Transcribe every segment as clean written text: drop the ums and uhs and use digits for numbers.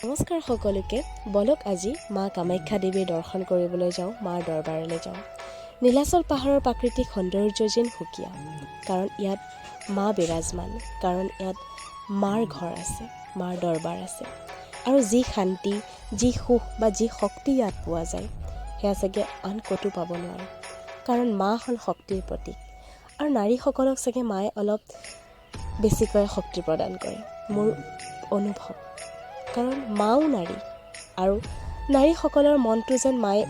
নমস্কাৰ সকলোকে। বলক, আজি মা কামাখ্যা দেৱীৰ দৰ্শন কৰিবলৈ যাওঁ, মাৰ দৰবাৰলৈ যাওঁ। নীলাচল পাহাৰৰ প্ৰাকৃতিক সৌন্দৰ্য যেন সুকীয়া, কাৰণ ইয়াত মা বিৰাজমান, কাৰণ ইয়াত মাৰ ঘৰ আছে, মাৰ দৰবাৰ আছে। আৰু যি শান্তি, যি সুখ বা যি শক্তি ইয়াত পোৱা যায়, সেয়া চাগে আন ক'তো পাব নোৱাৰে। কাৰণ মা হ'ল শক্তিৰ প্ৰতীক আৰু নাৰীসকলক চাগে মায়ে অলপ বেছিকৈ শক্তি প্ৰদান কৰে, মোৰ অনুভৱ। কাৰণ মাও নাৰী আৰু নাৰীসকলৰ মনটো যেন মায়ে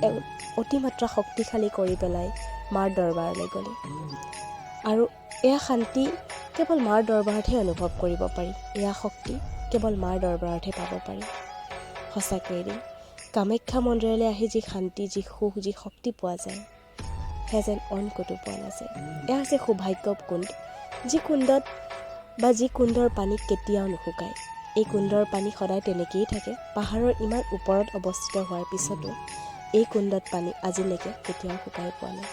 অতিমাত্ৰা শক্তিশালী কৰি পেলাই মাৰ দৰবাৰলৈ গ'লে। আৰু এয়া শান্তি কেৱল মাৰ দৰবাৰতহে অনুভৱ কৰিব পাৰি, এয়া শক্তি কেৱল মাৰ দৰবাৰতহে পাব পাৰি। সঁচাকৈয়ে দেই, কামাখ্যা মন্দিৰলৈ আহি যি শান্তি, যি সুখ, যি শক্তি পোৱা যায়, সেয়া যেন অইন ক'তো পোৱা নাযায়। এয়া হৈছে সৌভাগ্য কুণ্ড, যি কুণ্ডত বা যি কুণ্ডৰ পানী কেতিয়াও নুশুকায়। এই কুণ্ডৰ পানী সদায় তেনেকেই থাকে। পাহাৰৰ ইমান ওপৰত অৱস্থিত হোৱাৰ পিছতো এই কুণ্ডত পানী আজিলৈকে কেতিয়াও শুকাই পোৱা নাই।